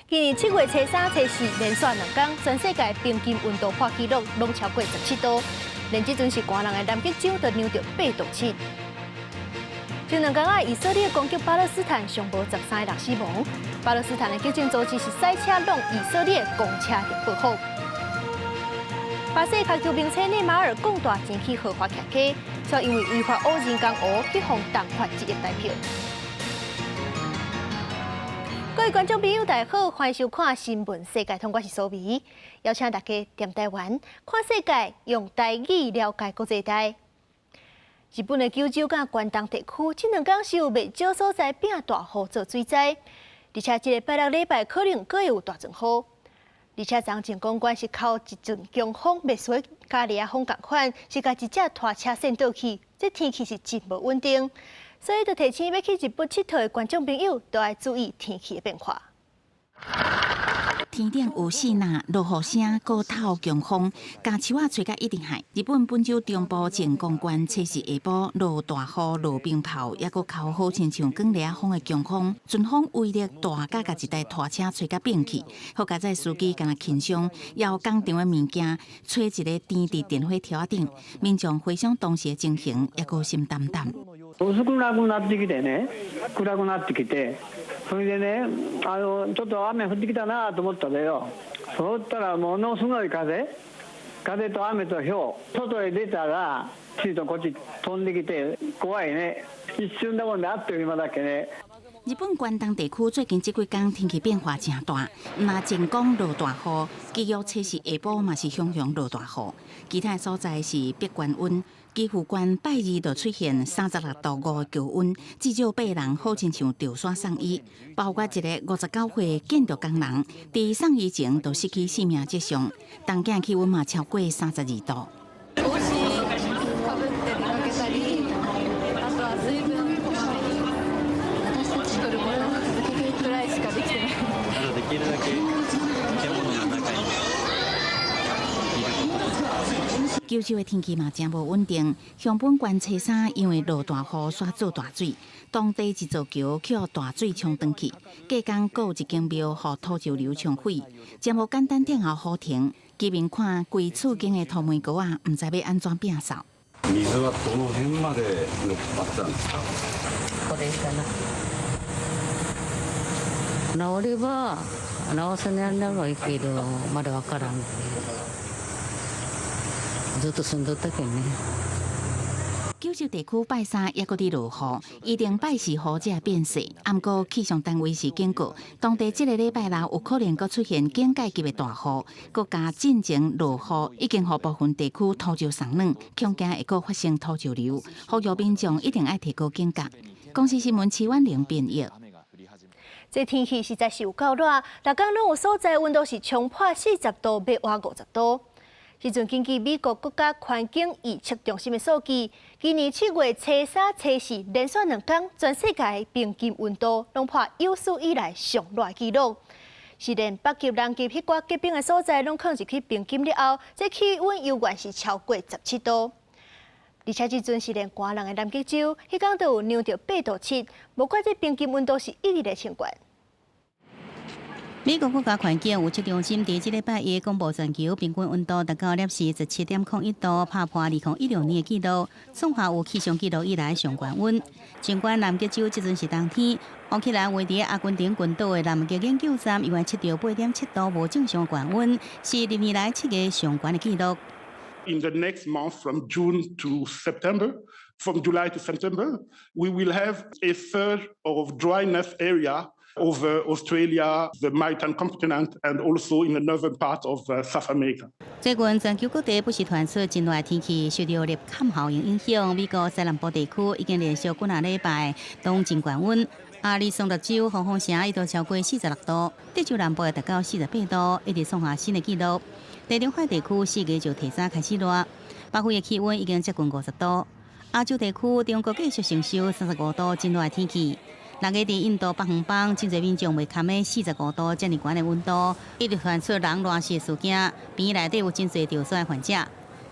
今年7月初三、初四連續2天，全世界平均溫度破紀錄，攏超過十七度。連這陣是寒冷的南極洲都量著8.7度。前兩工仔，以色列攻擊巴勒斯坦，上無13個人死亡。巴勒斯坦的激進組織是賽車挵以色列公車的報復。巴西跤球明星內馬爾講大錢去豪華徛家，卻因為違法挖人工湖，去予重罰1億台票。各位觀眾朋友，大家好，歡迎收看《新聞世界通》，我是蘇美，邀請大家踮台灣看世界，用台語了解國際大。日本的九州佮關東地區，這兩工是有袂少所在變大雨做水災，而且這个拜六禮拜可能閣會有大陣雨。而且昨靜岡縣是靠一陣強風，袂輸加利亞風仝款，是共一隻拖車掀倒去，這天氣是真無穩定，所以就提醒欲去日本𨑨迌的觀眾朋友，都愛注意天氣的變化。天頂有四若，落雨聲，閣透強風，共樹仔吹甲一直害。日本本州中部靜岡縣初四下晡落大雨、落冰雹，抑閣較好親像捲簾風的強風，陣風威力大，甲共一台拖車吹甲變去。好佳哉司機敢若輕傷，猶工廠的物件吹一个甜佇電火柱仔頂，民眾回想當時的情形，抑閣心澹澹。薄くなくなってきてね、暗くなってきて、それでね、ちょっと雨降ってきたなと思ったでよ。そうしたらものすごい風、風と雨とひょう、外へ出たらシートこっち飛んできて怖いね。一瞬だもんであっという間だけね。日本關東地區最近這幾工天氣變化誠大，毋但靜岡落大雨，岐阜初四下晡嘛是雄雄落大雨。其他所在是北關溫，岐阜縣拜二就出現36.5度的高溫，至少八人好親像著山送醫，包括一个59歲建築工人，佇送醫前就失去性命跡象。東京氣溫嘛超過32度。帽子かぶって出かけたり、あとは水分こまめに取ることぐらいしかできてない。あとできるだけ建物の中にいること。九州的天氣嘛誠無穩定，熊本縣初三因為落大雨，煞做大水，當地一座橋予大水沖斷去，隔工閣有一間廟予土石流沖毀，誠無簡單等候雨停。居民看規厝間的塗門膏仔，毋知欲按怎摒掃。水はどの辺まであったんですか？これかな。治れば治せないのはいいけど、まだわからん。ずっと住んどったけんね。九州地區拜三抑閣佇落雨，預定拜四雨才會變細。毋過氣象單位是警告，當地這个禮拜六有可能閣出現警戒級的大雨，閣加進前落雨，已經予部分地區土石鬆軟，恐驚會閣發生土石流，呼籲民眾一定愛提高警覺。公視新聞徐婉玲編譯。這天氣實在是有夠熱，逐工攏有所在溫度是衝破40度，欲倚50度。時陣根據美國國家環境預測中心的數據，今年7月初三、初四連續2工，全世界平均溫度攏破有史以來上熱紀錄。是連北極、南極彼寡結冰的所在，攏囥入去冰禁了後，這氣溫猶原是超過十七度。而且這陣是連寒冷的南極洲，彼工都有量著8.7度，無怪這平均溫度是一直咧升懸。美國國家環境預測中心佇這禮拜一公布全球平均溫度達到攝氏17.01度，拍破2016年的紀錄，創下有氣象記錄以來上懸溫。儘管南極洲這陣是冬天，烏克蘭位佇阿根廷群島的南極研究站猶原測著8.7度無正常懸溫，是歷年來7月上懸的紀錄。 In the next month, from June to September, from July to September, we will have a surge of dryness area over Australia, the maritime continent, and also in the northern part of South America. 最近全球各地不時傳出真熱天氣，受著熱崁效應影響，美國西南部地區已經連續幾若禮拜攏真懸溫。亞利桑那州黃蜂城一度超過46度，德州南部也達到48度，一直創下新的紀錄。地中海地區4月就提早開始熱，北非的氣溫已經接近50度。亞洲地區中國繼續承受35度真熱的天氣。6月佇印度北方邦，真濟民眾袂堪的45度遮爾懸的溫度，一直傳出人熱死的事件，病院內底有真濟著山的患者。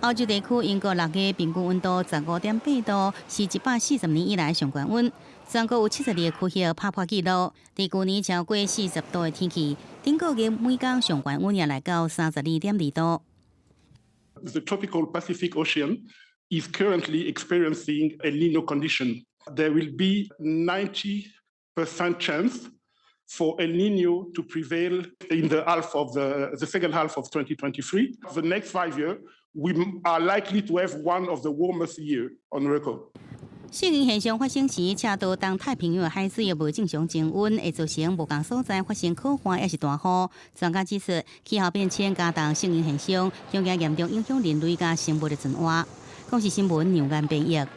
歐洲地區英國6月平均溫度15.8度，是140年以來上懸溫。全國有72個區域拍破紀錄。佇舊年超過40度的天氣，頂個月每工上懸溫也來到32.2度。 The tropical Pacific Ocean is currently experiencing El Niño condition. There will be 90% chance for El Niño to prevail in the second half of 2023. The next 5 years, we are likely to have one of the warmest years on record. 聖嬰現象發生時，赤道東太平洋的海水也無正常增溫，會造成無仝所在發生洘旱抑是大雨。專家指出，氣候變遷加重聖嬰現象，將會嚴重影響人類佮生物的存活。公視新聞梁岩編譯。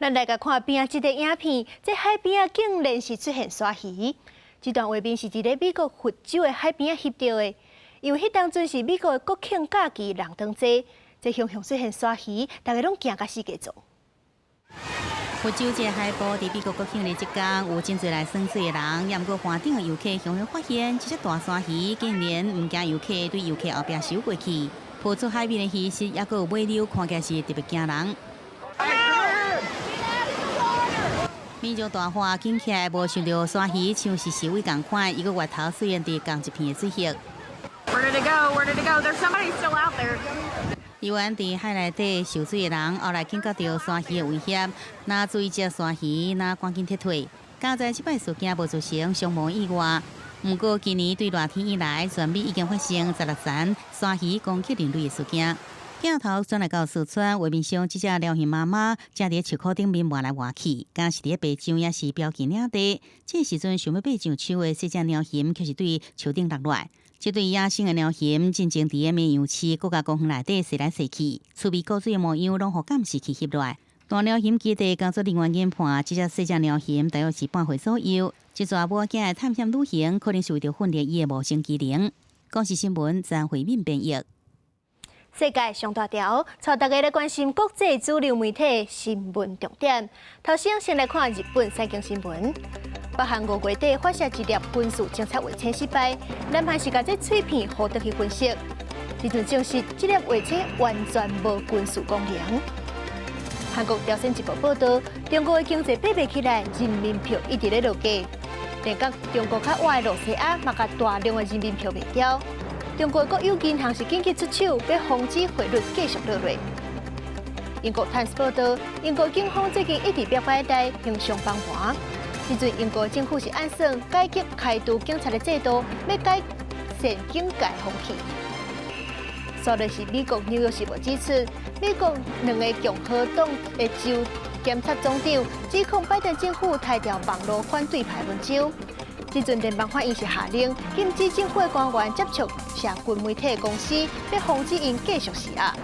咱來共看邊仔這个影片，這海邊仔竟然是出現鯊魚。這段畫面是佇咧美國佛州的海邊仔翕著的，因為彼當陣是美國的國慶假期，人當濟，這雄雄出現鯊魚，大家攏驚共四界走。佛州這个海埔佇美國國慶日這工，有真濟來耍水的人，也毋過岸頂的遊客雄雄發現這隻大鯊魚竟然毋驚遊客，對遊客後壁游過去，浮出海面的魚翅，抑閣有尾溜，看起來是特別驚人。民眾大喊緊起來，無想著鯊魚像是示威仝款，伊閣越頭出現佇仝一片的水域。 Where did it go? Where did it go? There's somebody still out there. 猶原佇海內底受水的人，後來警覺著鯊魚的威脅，若注意這鯊魚，若趕緊撤退。佳哉這擺事件無造成傷亡意外。毋過今年對熱天以來，全美已經發生16宗鯊魚攻擊人類的事件。鏡頭轉來到四川，畫面上這隻貓熊媽媽正佇樹箍頂面磨來磨去，敢是佇咧爬上，抑是標記領地。這時陣想欲爬上樹的細隻貓熊，卻是對樹頂落來。這對野生的貓熊進前佇咧綿陽市國家公園內底踅來踅去，趣味古錐的模樣攏予監視器翕落來。大貓熊基地工作人員研判，這隻細隻貓熊大約是半歲左右。這逝母仔的探險旅行，可能是為著訓練伊的謀生技能。公視新聞張惠敏編譯。世界上大條，帶大家來關心國際主流媒體新聞重點。頭先先來看日本產經新聞，北韓5月底發射一粒軍事偵察衛星失敗，南韓是共這碎片予轉去分析，這陣證實這粒衛星完全無軍事功能。韓國朝鮮日報報導，中國的經濟爬袂起來，人民幣一直咧落價，連佮中國較倚的露西亞嘛共大量的人民幣賣掉。中國國有銀行是緊急出手，欲防止匯率繼續落落。英國《泰晤士報》報導，英國警方最近一直表擺台形象崩盤。這陣英國政府是按算改革開除警察的制度，欲改善警界風氣。煞落是美國紐約時報指出，美國兩个共和黨的州檢察總長指控拜登政府刣掉網路反對派文章。這陣聯邦法院是下令禁止政府的官員接觸社群媒體公司，欲防止𪜶繼續施壓。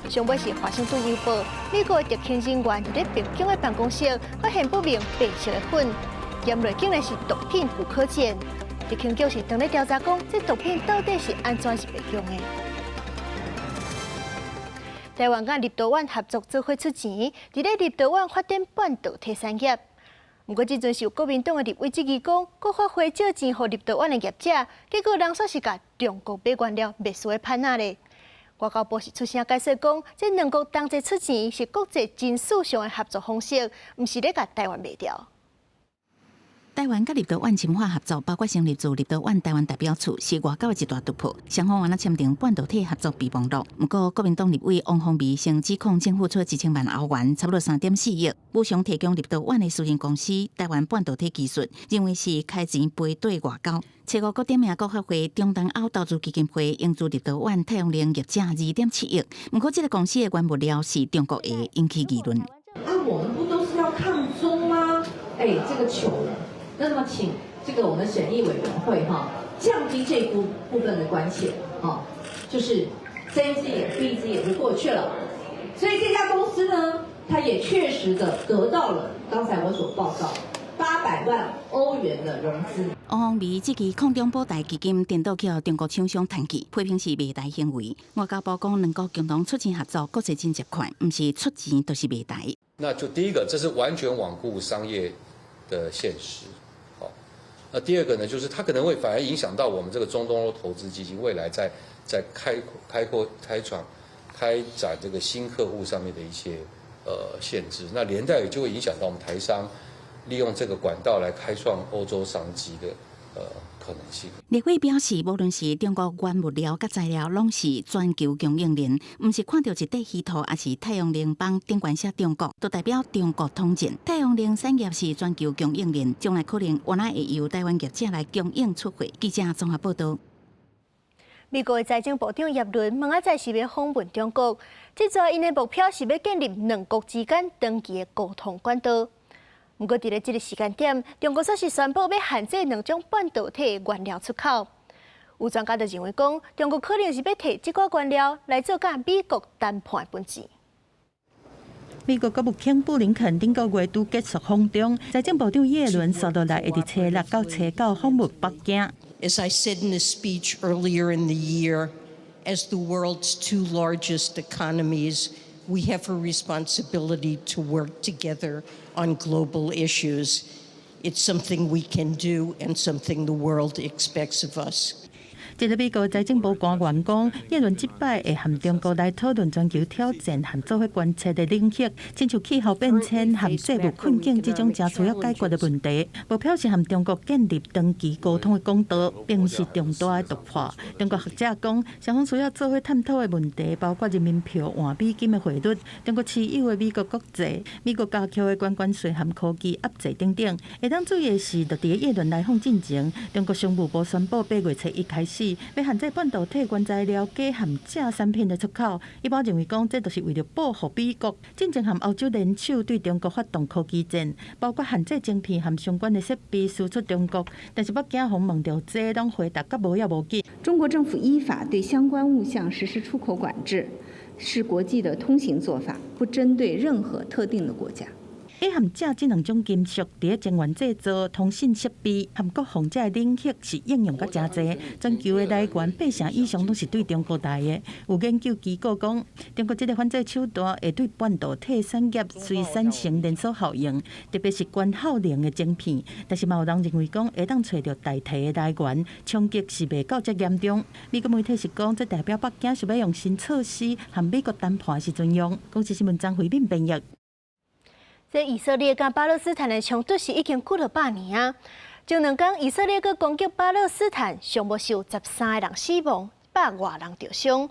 上尾是華盛頓郵報，美國的特勤人員佇咧白宮的辦公室發現不明白色的粉，驗落竟然是毒品古柯鹼。特勤局是當咧調查講，這毒品到底是按怎入白宮的？台灣佮立陶宛合作做伙出錢，佇咧立陶宛發展半導體產業。毋過，這陣是有國民黨的立委質疑講，國發會借錢予立陶宛的業者，結果人煞是共中國買原料賣輸的潘仔咧。外交部是出聲解釋講，這兩國同齊出錢是國際軍事上的合作方式，毋是咧共台灣賣掉。台灣佮立陶宛深化合作，包括成立駐立陶宛台灣代表處，是外交的一大突破。雙方還簽訂半導體合作備忘錄。毋過，國民黨立委王鴻薇先指控政府出1000萬歐元，差不多3.4億，無償提供立陶宛的私人公司台灣半導體技術，認為是開錢賠對外交。初五閣點名國發會中東歐投資基金會融資立陶宛太陽能業者2.7億，毋過這个公司的原物料是中國的，引起議論。啊，我們不都是要抗中嗎？哎，這個糗了。那麼請這個我們審議委員會哈降低這部分的關切，哈，就是睜一隻眼閉一隻眼就過去了。所以這家公司呢，它也確實的得到了剛才我所報告800萬歐元的融資。王鴻薇質疑抗中保台基金顛倒去予中國廠商趁去，批評是賣台行為。外交部講兩國共同出錢合作，國際真接款，毋是出錢就是賣台。那就第一個，這是完全罔顧商業的現實。那第二個呢，就是它可能會反而影響到我們這個中東歐投資基金未來在開開闊開創開展這個新客戶上面的一些限制，那連帶也就會影響到我們台商利用這個管道來開創歐洲商機的可能性。立委表示，無論是中國原物料佮材料，攏是全球供應鏈，毋是看著一塊稀土，抑是太陽能板頂懸寫中國，就代表中國統戰。太陽能產業是全球供應鏈，將來可能原來會由台灣業者來供應出貨。記者綜合報道。美國的財政部長葉倫明仔載是欲訪問中國，這逝𪜶的目標是欲建立兩國之間長期的溝通管道。毋過，佇咧這個時間點，中國煞是宣布欲限制兩種半導體的原料出口。有專家就認為講，中國可能是欲提這寡原料來做佮美國談判的本錢。美國國務卿布林肯頂個月拄結束訪中，財政部長葉倫紲落來會佇初六到初九訪問北京。 As I said in a speech earlier in the year, as the world's two largest economies, we have a responsibility to work together on global issues. It's something we can do and something the world expects of us. 這個美國財政部官員講，葉倫這擺會和中國來討論全球挑戰和做伙關切的領域，親像氣候變遷和債務困境這種誠需要解決的問題。目標是和中國建立長期溝通的管道，並毋是重大的突破。中國學者講，雙方需要做伙探討的問題，包括人民幣換美金的匯率、中國持有的美國國債、美國加強的關稅和科技壓制等等。會當注意的是，就佇葉倫來訪進前，中國商務部宣布八月初一開始，欲限制半導體原材料鉀和鍺產品的出口。一般認為講，這就是為著報復美國。進前和歐洲聯手對中國發動科技戰，包括限制晶片和相關的設備輸出中國。但是北京訪問著這攏回答較無影無緊。中國政府依法對相關物項實施出口管制，是國際的通行做法，不針對任何特定的國家。鉀和鍺這兩種金屬，佇咧晶圓製造、通信設備和國防這个領域是應用較誠濟。全球的來源八成以上攏是對中國來的。有研究機構講，中國這个反制手段會對半導體產業隨產生連鎖效應，特別是高效能的晶片。但是嘛有人認為講，會當揣著代替的來源，衝擊是袂到遮嚴重。美國媒體是講，這代表北京是欲用新措施和美國談判時陣用。公視新聞張惠敏編譯。這以色列佮巴勒斯坦的衝突是已經幾落百年啊！前兩工以色列閣攻擊巴勒斯坦，上無有13個人死亡，百外人著傷。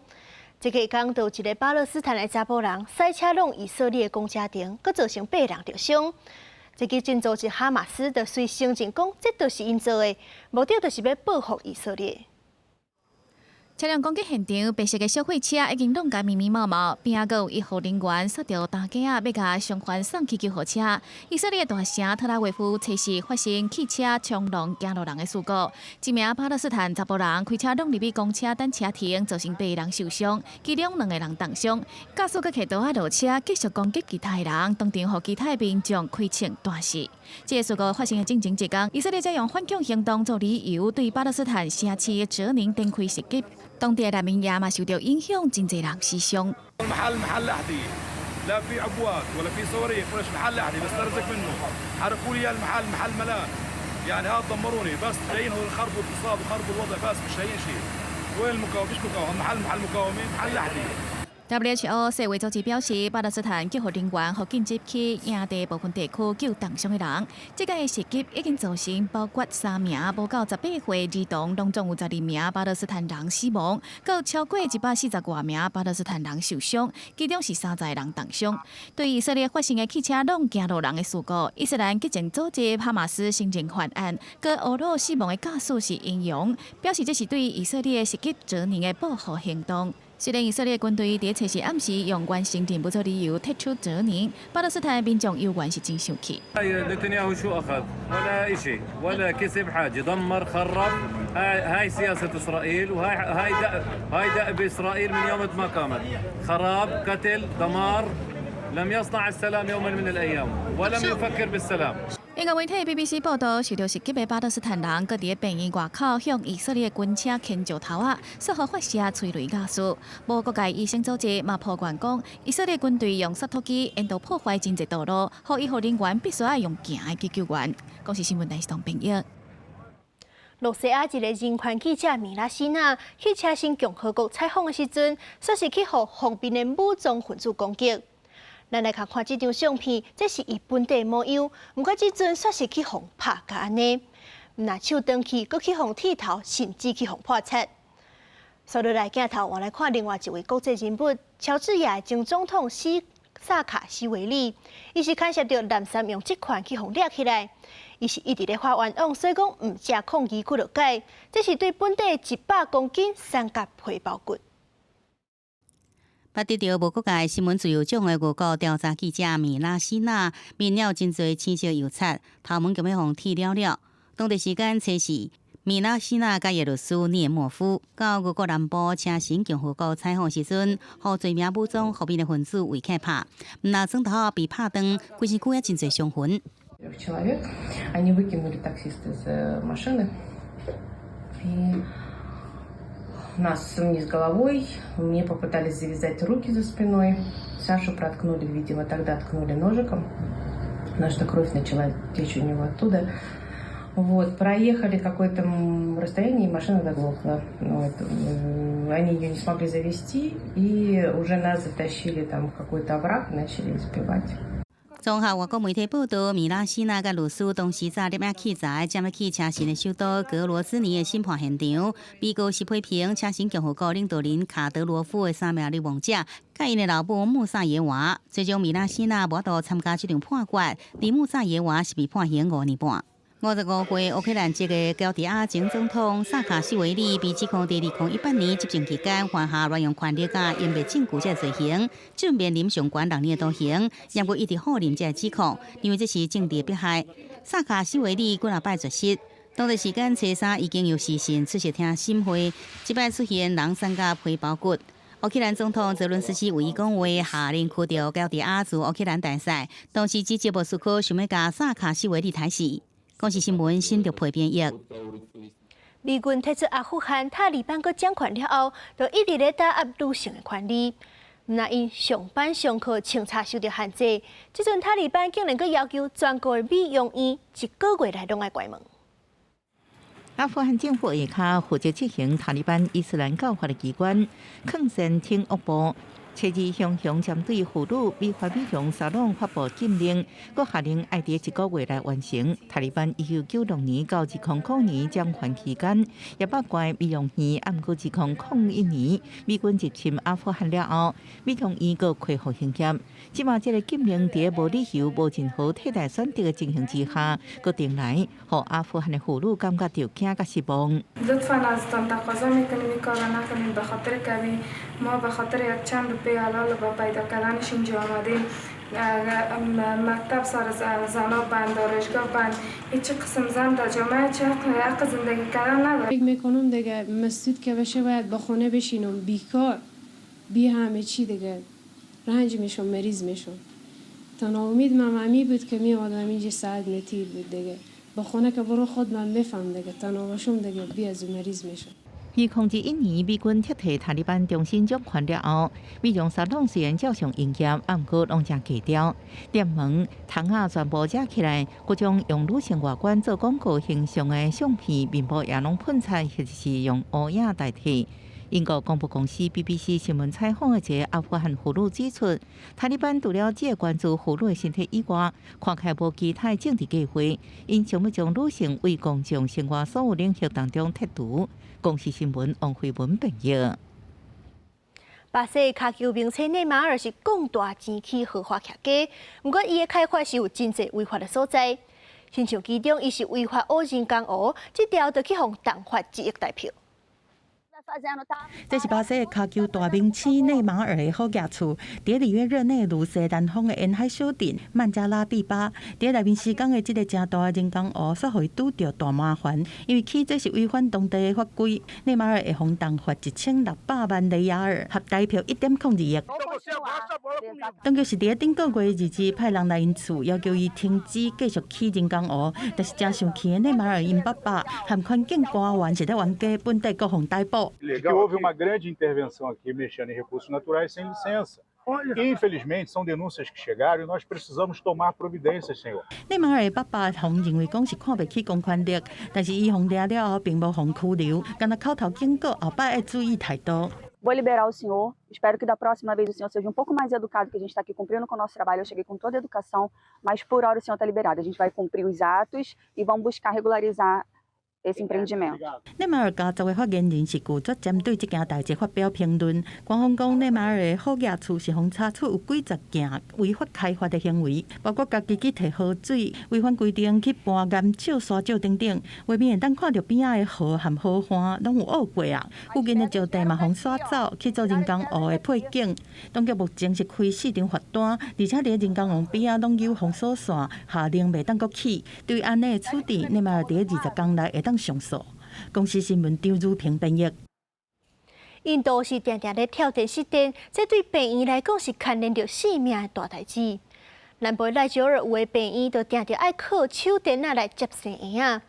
這幾工就有一个巴勒斯坦的查埔人駛車挵以色列公車頂，閣造成八人著傷。這激進組織哈馬斯就隨承認講，這都是𪜶做的，目的就是欲報復以色列。車輛攻擊現場，白色的小貨車已經挵共密密麻麻，邊仔閣有醫護人員煞著擔架仔，欲共傷患送去救護車。以色列大城特拉維夫測試發生汽車衝撞行路人的事故，一名巴勒斯坦查埔人開車挵入去公車等車停，造成八个人受傷，其中兩個人重傷。駕駛閣提刀仔落車，繼續攻擊其他的人，當場予其他的民眾開槍彈死。這個事故發生的進前一工，以色列才用反恐行動做理由，對巴勒斯坦城市哲寧展開襲擊。當地的難民營嘛受著影響，真濟人死傷。 محل محل أحذية لا في عبوات ولا في صواريخ ولا شيء محل أحذية بسترزق منه حرقوا لي المحل محل ملان يعني هذا دمروني بس جايين هو خربوا الاقتصاد وخربوا الوضع بس مش لاقيين شيء وين المقاومة فيش مقاومة محل محل مقاومة محل أحذية. WHO 世衛組織表示，巴勒斯坦救護人員予緊急去營地部分地區救重傷的人。這個襲擊已經造成包括三名無到18歲兒童，攏總有12名巴勒斯坦人死亡，閣有超過140外名巴勒斯坦人受傷，其中是30個人重傷。對以色列發生的汽車挵行路人的事故，伊斯蘭激進組織哈馬斯承認犯案，閣訛魯死亡的駕駛是英勇，表示這是對以色列襲擊哲寧的報復行動。雖然以色列軍隊佇測試暗時用完成任務做理由撤出哲寧，巴勒斯坦民眾猶原是真生氣。 نتنياهو شو اخذ؟ ولا شيء ولا كسب حاجه، دمر خرب، هاي سياسه اسرائيل وهاي هاي هاي دأب اسرائيل من يوم ما قامت، خراب، قتل، دمار، لم يصنع السلام يوما من الايام ولم يفكر بالسلام. 英國媒體 BBC 報道，受著襲擊的巴勒斯坦人，閣佇咧病院外口向以色列軍車牽石頭仔，煞予發射催淚瓦斯。無國界醫生組織嘛抱怨講，以色列軍隊用灑土機沿途破壞真濟道路，予醫護人員必須愛用行的去救援。公視新聞台是東編譯。露西亞一个人權記者米拉西娜去車臣共和國採訪的時陣，煞是去予方便的武裝分子攻擊。咱來看看這張相片，這是伊本底模樣，毋過這陣煞是去予拍甲按呢，毋但手斷去，閣去予剃頭，甚至去予破漆。紲落來鏡頭，換來看另外一位國際人物，喬治亞前總統西薩卡西維利，伊是牽涉著濫濫用職權去予掠起來，伊是一直咧發冤枉，所以講毋食抗議幾落擺，這是對本底100公斤三角皮包骨。捌得著無國界新聞自由獎的俄國調查記者米拉西娜，面了真濟青色油漆，頭毛共欲予剃了了。當地時間初四，米拉西娜佮伊律師涅莫夫到俄國南部車臣共和國採訪時陣，予罪名武裝覆滅的分子圍起拍，毋但轉頭被拍斷，規身軀也真濟傷痕。 Человек, они выкинули таксиста из машины и нас вниз головой, мне попытались завязать руки за спиной, Сашу проткнули, видимо, тогда ткнули ножиком, потому что кровь начала течь у него оттуда. Вот, проехали какое-то расстояние, и машина заглохла. Вот, они ее не смогли завести, и уже нас затащили там в какой-то овраг и начали избивать. 綜合外國媒體報道，米拉西娜佮律師當時早攝影器材，踮咧去車臣的首都格羅茲尼的審判現場，被告是批評車臣共和國領導人卡德羅夫的三名流亡者，佮𪜶的老母穆薩耶娃。最終米拉西娜無法度參加這場判決，而穆薩耶娃是被判刑5年半。55歲烏克蘭籍的喬治亞前總統薩卡西維利被指控佇2018年執政期間犯下亂用權力佮隱匿證據這罪行，正面臨上懸6年的徒刑。不過伊一直否認這个指控，認為這是政治迫害。薩卡西維利幾若擺絕食，當地時間初三已經有視訊出席聽審會，這擺出現人三角皮包骨。烏克蘭總統澤倫斯基為伊講話，下令驅逐喬治亞駐烏克蘭大使，同時指責莫斯科想欲共薩卡西維利刣死。公視新聞新竹配編譯。美軍退出阿富汗，塔利班閣掌權了後，就一直咧打壓女性的權利。毋但𪜶上班上課穿插受著限制，這陣塔利班竟然閣要求全國的美容院一個月內攏愛關門。阿富汗政府下跤負責執行塔利班伊斯蘭教法的機關，抗戰廳惡部。初二雄雄針對婦女美髮美容沙龍發布禁令，閣下令愛佇一個月內完成。塔利班1996年到2000年掌權期間，也捌關美容院。毋過2001年美軍入侵阿富汗了後，美容院閣恢復營業。這馬這个禁令佇無理由、無任何替代選擇的情形之下，閣定來，予阿富汗的婦女感覺著驚佮失望。 لطفا ازتان تقاضا میکنیم این کار را نکنید به خاطر که ما به خاطر یک چند روپیه حلال با پیدا کردنش اینجا آمدیم. مکتب سر زنا بند، آرایشگاه بند، هیچ قسم زن در جامعه چه حق زندگی کردن نداره. فکر میکنم دیگه مسدود که بشه باید با خونه بشینم، بیکار، بی همه چی، دیگه رنج میشم، مریض میشم. تنها امید من همی بود که می آمدم اینجا ساعت می بود دیگه. با خونه که برو خود من میفهم دیگه تنها باشم دیگه بی از مریض میشم. 2021年，美軍撤退塔利班重新掌權了後，美容沙龍雖然照常營業，毋過攏誠低調。店門、窗仔全部遮起來，各種用女性外觀做廣告形象的相片，面部也攏噴漆，或者是用烏影代替。英國廣播公司 BBC 新聞採訪的一个阿富汗婦女指出，塔利班除了只會關注婦女的身體以外，看起來無其他政治計劃，𪜶想欲將女性對公眾生活所有領域當中剔除。公視新聞王慧文編譯。巴西跤球明星內馬爾是講大錢起豪華徛家，毋過伊的開發是有真濟違法的所在，親像其中伊是違法挖人工湖，這條就去予重罰1億台票。這是巴西的跤球大明星內馬爾的好額厝，佇里約熱內盧西南方的沿海小鎮曼加拉蒂巴，佇內面施工的這个誠大的人工湖，煞予伊拄著大麻煩，因為起這是違反當地的法規，內馬爾會予重罰1600萬雷亞爾，合台票1.02億。當局是佇頂個月22派人來𪜶厝，要求伊停止繼續起人工湖，但是誠生氣的內馬爾𪜶爸爸和環境官員是咧冤家，本底閣予逮捕。 Que houve uma grande intervenção aqui mexendo em recursos naturais sem licença. Infelizmente, são denúncias que chegaram e nós precisamos tomar providências, senhor. 內馬爾的爸爸予認為講是看袂起公權力，但是伊予掠了後，並無予拘留，干焦口頭警告，後擺愛注意態度。Vou liberar o senhor. Espero que da próxima vez o senhor seja um pouco mais educado, que a gente está aqui cumprindo com o nosso trabalho. Eu cheguei com toda a educação, mas por hora o senhor está liberado. A gente vai cumprir os atos e vamos buscar regularizar esse empreendimento. 內馬爾家族的發言人是拒絕針對這件代誌發表評論。官方講，內馬爾的好額處是予查出有幾十件違法開發的行為，包括共機器提河水、違反規定去搬岩石、沙石等等。畫面會當看著邊仔的河和河岸攏有挖過啊，附近的石地嘛予刷走去做人工湖的配景。當局目前是開四張罰單，而且佇人工湖邊仔攏有封鎖線，下令袂當閣起。對按呢的處置，內馬爾佇20天內會當上訴。公視新聞張如平編譯。印度是定定咧跳電失電，這對病院來講是牽連著性命的大代誌。南部賴焦爾有的病院就定著愛靠手電仔來接生嬰仔。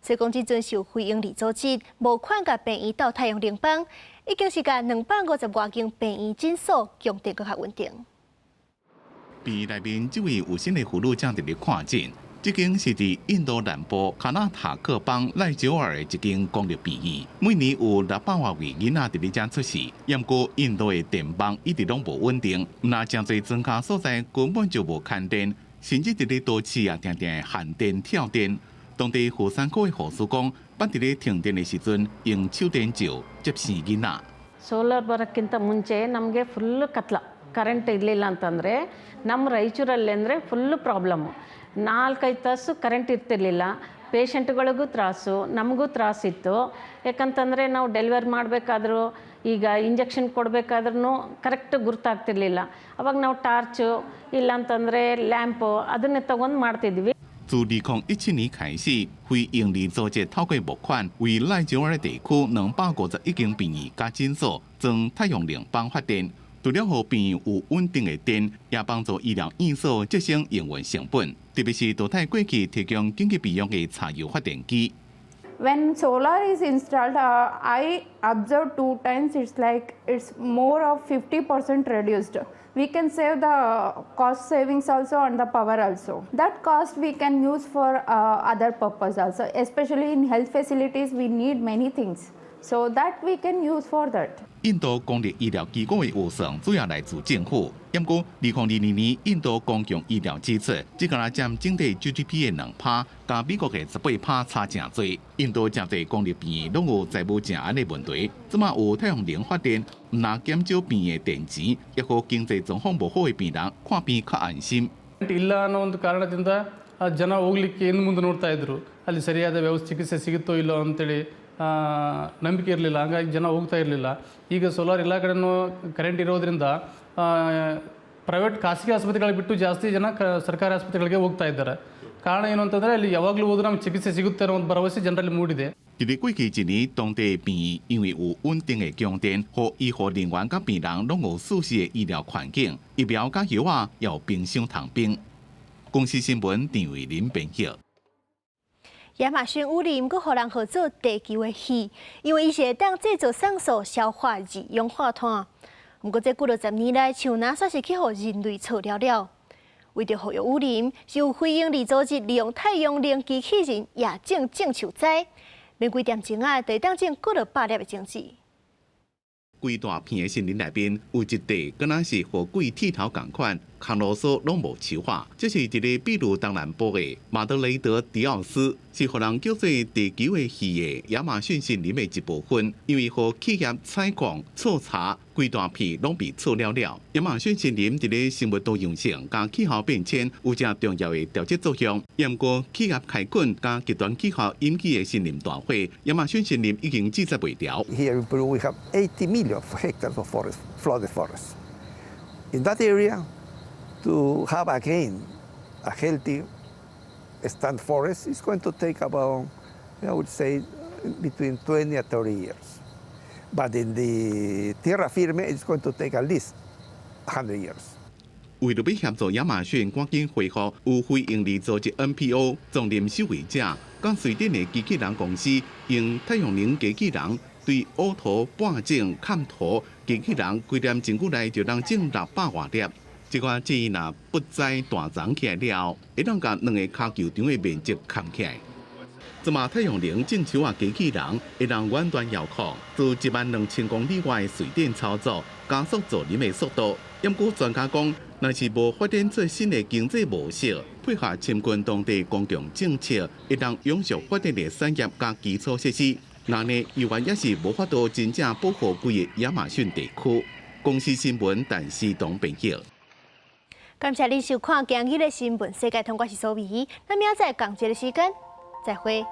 所以講，這陣是非營利組織募款共病院鬥太陽能板，已經是共250外間病院診所供電閣較穩定。病院內面這位有身的婦女正佇咧看診。這間是佇印度南部卡納塔克邦賴焦爾的一間公立病院，每年有600外位囡仔佇咧遮出世。毋過印度的電網一直攏無穩定，毋但誠濟莊跤所在根本就無牽電，甚至佇咧都市也定定會限電跳電。當地婦產科的護士講，捌佇咧停電的時陣用手電照接生囡仔。 ಸೋಲಾರ್ ಬರೋಕ್ಕಿಂತ ಮುಂಚೆ ನಮಗೆ ಫುಲ್ಲು ಕತ್ಲ ಕರೆಂಟ್ ಇರಲಿಲ್ಲ ಅಂತಂದರೆ ನಮ್ಮ ರಾಯಚೂರಲ್ಲಿ ಅಂದರೆ full problem. ನಾಲ್ಕೈದು ತಾಸು ಕರೆಂಟ್ ಇರ್ತಿರ್ಲಿಲ್ಲ. ಪೇಷಂಟ್ಗಳಿಗೂ ತ್ರಾಸು, ನಮಗೂ ತ್ರಾಸಿತ್ತು. ಯಾಕಂತಂದರೆ ನಾವು ಡೆಲಿವರಿ ಮಾಡಬೇಕಾದ್ರೂ ಈಗ ಇಂಜೆಕ್ಷನ್ ಕೊಡಬೇಕಾದ್ರೂ ಕರೆಕ್ಟ್ ಗುರ್ತಾಗ್ತಿರ್ಲಿಲ್ಲ. ಅವಾಗ ನಾವು ಟಾರ್ಚು ಇಲ್ಲಾಂತಂದರೆ ಲ್ಯಾಂಪು ಅದನ್ನೇ ತೊಗೊಂಡು ಮಾಡ್ತಿದ್ವಿ. 自2017年開始，非營利組織透過募款，為賴焦爾地區251間病院佮診所裝太陽能板發電。除了予病院有穩定的電，也幫助醫療院所節省營運成本。特別是淘汰過去提供緊急備用的柴油發電機。 When solar is installed, I observed two times. It's like it's more of 50% reduced. We can save the cost savings also and the power also. That cost we can use for other purpose also. Especially in health facilities, we need many things. So that we can use for that. 印度公立醫療機構的預算主要來自政府，毋過2022年印度公共醫療支出只敢若佔整體 GDP 的2%，佮美國的18%差誠濟。印度誠濟公立病院攏有財務成案的問題，這馬有太陽能發電，毋但減少病院的電錢，也予經濟狀況無好的病人看病較安心。 ಇಲ್ಲ ಅನ್ನೋ ಒಂದು ಕಾರಣದಿಂದ ಜನ ಹೋಗ್ಲಿಕ್ಕೆ ಹಿಂದೆ ಮುಂದೆ ನೋಡ್ತಾ ಇದ್ರು. ಅಲ್ಲಿ ಸರಿಯಾದ ವ್ಯವಸ್ಥೆ ಚಿಕಿತ್ಸೆ ಸಿಗುತ್ತೋ ಇಲ್ಲೋ ಅಂತೇಳಿ ನಂಬಿಕೆ ಇರಲಿಲ್ಲ. ಹಂಗಾಗಿ ಜನ ಹೋಗ್ತಾ ಇರಲಿಲ್ಲ. ಈಗ ಸೋಲಾರ್ ಎಲ್ಲ ಕಡೆನೂ ಕರೆಂಟ್ ಇರೋದ್ರಿಂದ ಪ್ರೈವೇಟ್ ಖಾಸಗಿ ಆಸ್ಪತ್ರೆಗಳಿಗೆ ಬಿಟ್ಟು ಜಾಸ್ತಿ ಜನ ಕ ಸರ್ಕಾರಿ ಆಸ್ಪತ್ರೆಗಳಿಗೆ ಹೋಗ್ತಾ ಇದ್ದಾರೆ. ಕಾರಣ ಏನು ಅಂತಂದರೆ ಅಲ್ಲಿ ಯಾವಾಗಲೂ ಹೋದ್ರೂ ನಮ್ಗೆ ಚಿಕಿತ್ಸೆ ಸಿಗುತ್ತೆ ಅನ್ನೋ ಒಂದು ಭರವಸೆ ಜನರಲ್ಲಿ ಮೂಡಿದೆ. 佇咧過去一年，當地病院因為有穩定的供電，予醫護人員佮病人攏有舒適的醫療環境，疫苗佮藥仔也有冰箱通冰。公視新聞陳慧琳編譯。亞馬遜雨林閣予人號做地球的肺，因為伊是會當製造酸素消化二氧化碳。毋過這幾落十年來，樹林煞是去予人類銼了了。為著護育雨林，是有非營利組織利用太陽能機器人夜種種樹栽，免幾點鐘仔，就會當種幾落百粒的種子。規大片的森林內面有一塊，敢若是雨季剃頭仝款，空囉嗦攏無樹花。這是佇咧秘魯東南部的馬德雷德迪奧斯，是予人叫做地球的肺的亞馬遜森林的一部分。因為予企業採礦、採茶，規大片攏被銼了了。亞馬遜森林佇咧生物多樣性佮氣候變遷有誠重要的調節作用。毋過企業開墾佮極端氣候引起的森林大火，亞馬遜森林已經制止袂牢。 Here in Peru we have 80 million hectares of forest, flooded forest. In that area, to have again a healthy stand forest is going to take about, I would say, between 20 and 30 years. But in the tierra firme, it's going to take at least 100 years. 為著欲協助亞馬遜趕緊恢復，有非營利組織 NPO 叢林守衛者，佮瑞典的機器人公司用太陽能機器人對烏塗播種崁土，機器人幾點鐘內就通種600外粒。這款這若不再大長起來了後，會當共兩个跤球場的面積崁起來。這馬太陽能種樹仔機器人會當遠端遙控，做1萬2千公里外的水電操作，加速造林的速度。毋過專家講，若是無發展出新的經濟模式，配合深耕當地公共政策，會當永續發展的產業佮基礎設施，那呢猶原也是無法度真正保護規个亞馬遜地區。公視新聞，陳思東編譯。感謝您收看今日的新聞世界通，我是蘇美，咱明仔載仝一个時間再會。